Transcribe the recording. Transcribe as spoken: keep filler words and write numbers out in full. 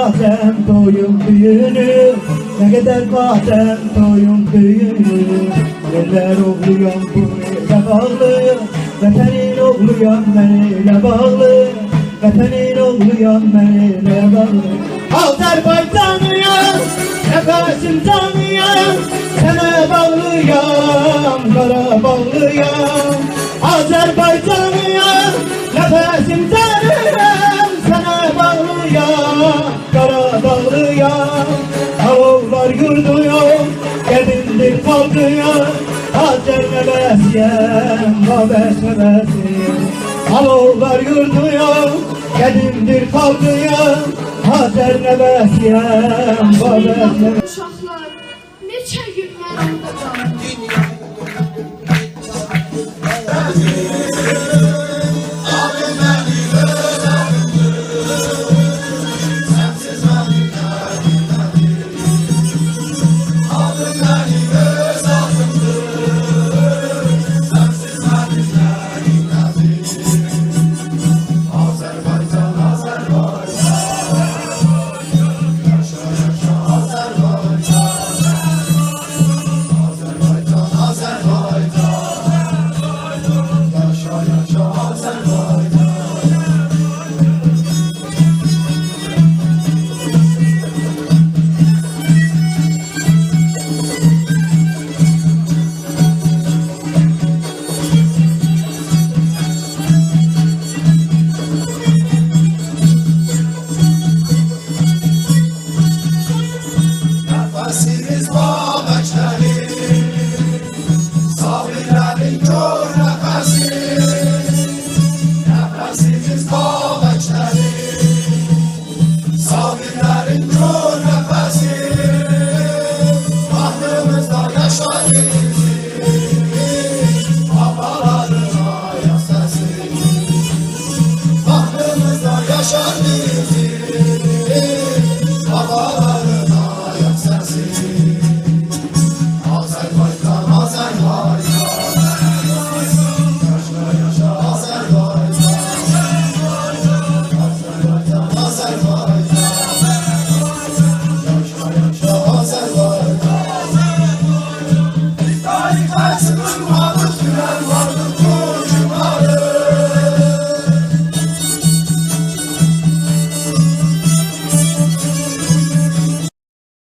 ماتم تویون دویونو، نه قدر ماتم تویون دویونو. ائللر اوغلویام، بو ائله باغلی، وطنین اوغلویام، من ائله باغلی، وطنین اوغلویام، من ائله باغلی. آذربایجانلی‌یام، نفسیم جانلی‌یام، سنه باغلی‌یام، قاراباغلی‌یام. آذربایجانلی‌یام، نفسیم جانلی‌یام، سنه باغلی‌یام، قاراباغلی‌یام. آلوولار یوردویام، قدیمدیر خالقی‌یام، آذرنفسی‌یم، بابک‌نفسی‌یم. آلوولار یوردویام، قدیمدیر خالقی‌یام، آذرنفسی‌یم، بابک‌نفسی‌یم. اوشاقلار، نئچه گون من اورادا قالدیم. نفسیمیز بابک‌لری، صابیرلری گؤر